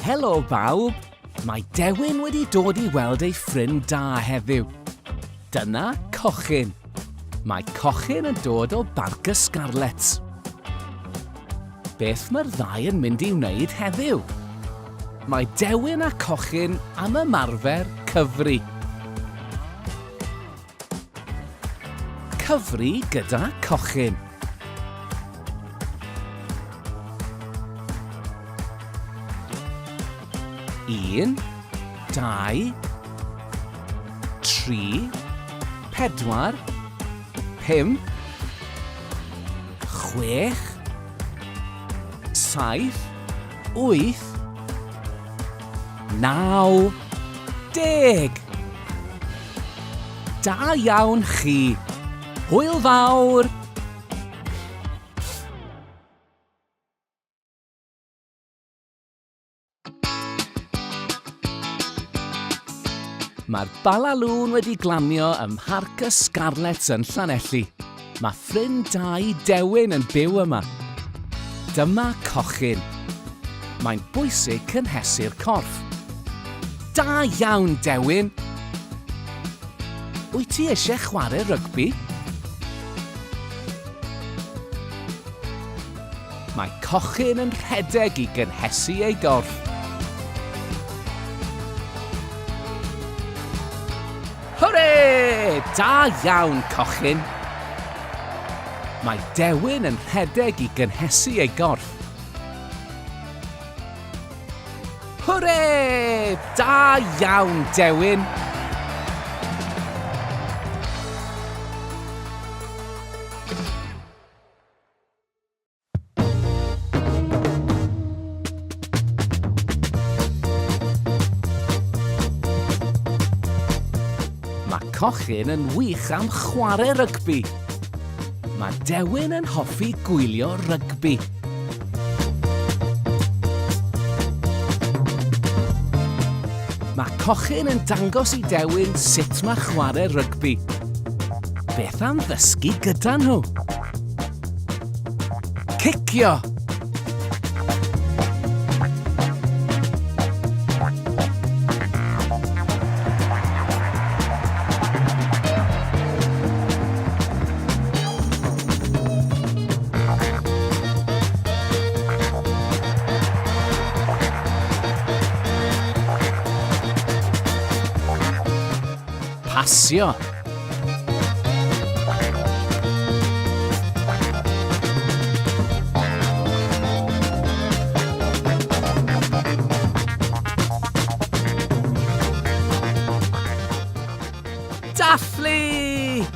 Helo bawb! Mae Dewin wedi dod i weld ei ffrind da heddiw. Dyna Cochyn. Mae Cochyn yn dod o Barc y Scarlets. Beth mae'r ddau yn mynd i wneud heddiw? Mae Dewin a Cochyn am ymarfer cyfri. Cyfri gyda Cochyn. Un, dau, 3, 4, 5, 6, 7, 8, 9, 10. Da iawn chi! Hwyl fawr! Mae'r Balalŵn wedi glanio ym Mharc y Scarlets yn Llanelli. Mae ffrind da i Dewin yn byw yma. Dyma Cochyn. Mae'n bwysig cynhesu'r corff. Da iawn, Dewin! Wyt ti eisiau chwarae rygbi? Mae Cochyn yn rhedeg i gynhesu ei gorff. Hwre! Da iawn, Cochyn! Mae Dewin yn rhedeg i gynhesu ei gorff. Hwre! Da iawn, Dewin! Mae Cochyn yn wych am chwarae rygbi. Mae Dewin yn hoffi gwylio rygbi. Mae Cochyn yn dangos i Dewin sut mae chwarae rygbi. Beth am ddysgu gyda nhw? Cicio! Pasio! Dathlu!